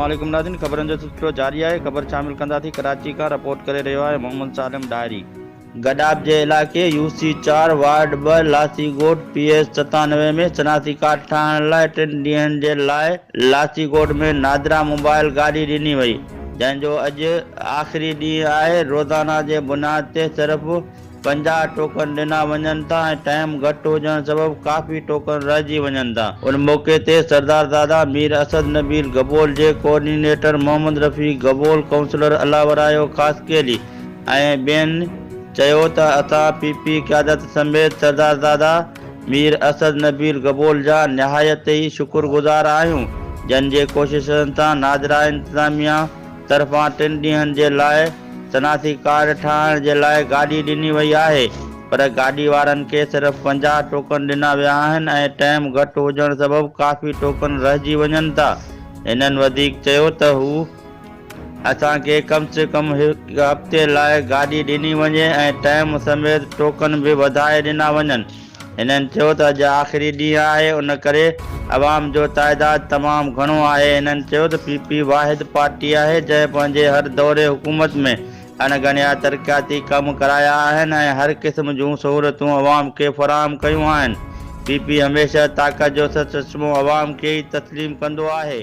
السلام عليڪم ناظرين خبرن جو سلسلو جاري آهي خبر شامل ڪنداسين ڪراچي کان رپورٽ ڪري رهيو آهي محمد سالم ڏاهري. گڏاپ جي علائقي يو سي چار وارڊ 2 لاسي ڳوٺ پي ايس 97 ۾ شناختي ڪارڊ ٺاهڻ لاء ٽن ڏينهن جي لاء لاسي ڳوٺ ۾ نادرا موبائل گاڏي ڏني وئي جنهن جو اڄ آخري ڏينهن آهي روزانه جي بنياد تي صرف 50 ٽوڪن ڏنا وڃن ٿا ۽ ٽائيم گهٽ هجڻ سبب ڪافي ٽوڪن رهجي وڃن ٿا. ان موقعي تي سردار زاده مير اسد نبيل گبول جي ڪوآرڊينيٽر محمد رفيق گبول، ڪائونسلر الله ورايو خاصخيلي ۽ ٻين چيو ته اسان پي پي قيادت سميت سردار زاده مير اسد نبيل گبول جا نهايت ئي شڪر گذار آهيون جن جي ڪوششن سان نادرا انتظاميا طرفان ٽن ڏينهن جي لاء شناختي ڪارڊ ٺاهڻ جي لاء گاڏي ڏني وئي آهي پر گاڏي وارن کي صرف 50 ٽوڪن ڏنا ويا آهن ۽ ٽائيم گهٽ هجڻ سبب ڪافي ٽوڪن رهجي وڃن ٿا. هنن وڌيڪ چيو ته هو اسان کي ڪم سي ڪم هڪ هفتي لاء گاڏي ڏني وڃي ۽ ٽائيم سميت ٽوڪن به وڌائي ڏنا وڃن. هنن چيو ته اڄ آخري ڏينهن آهي ان ڪري عوام جو تعداد تمام گهڻو آهي هنن چيو ته پي پي واحد پارٽي آهي جنهن پنهنجي هر دور حڪومت ۾ اڻ ڳڻيا ترقياتي ڪم ڪرايا آهن ۽ هر قسم جون سهولتون عوام کي فراهم ڪيون آهن پي پي هميشه طاقت جو سرچشمو عوام کي ئي تسليم ڪندو آهي.